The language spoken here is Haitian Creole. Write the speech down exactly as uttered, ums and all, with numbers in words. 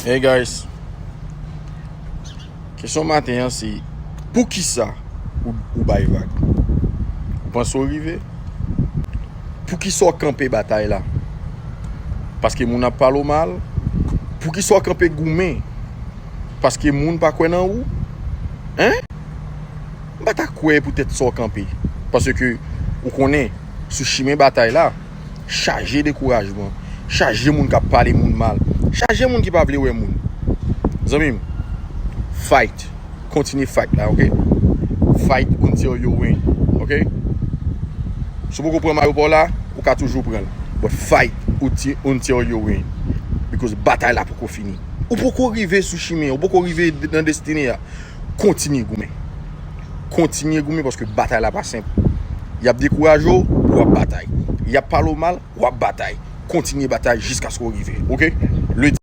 Hey guys, kesyon maten an se, poukisa ou, ou bay vag? Ou panse w rive? Poukisa w kanpe batay la? Paske moun ap pale w mal? Poukisa w kanpe goumen? Paske moun pa kwè nan ou? Hein? M pa ta kwè poutèt sa w kanpe. Paske ou konnen, sou chimen batay la, chaje dekourajman, chaje moun k ap pale moun mal, chaje moun ki pa vle wè moun. Zanmi m, fight. Kontinye fight la, ok? Fight until you win, ok? Si w poko pran m ayewopò la, ou ka toujou pran l. But fight until, until you win. Because batay la poko fini. Ou poko rive sou chimen, ou poko rive nan destine a. Kontinye goumen. Kontinye goumen paske batay la pa senp. Y ap dekouraje w, w ap batay. Y ap pale w mal, w ap batay. Kontinye batay jiskaske w rive, ok? Le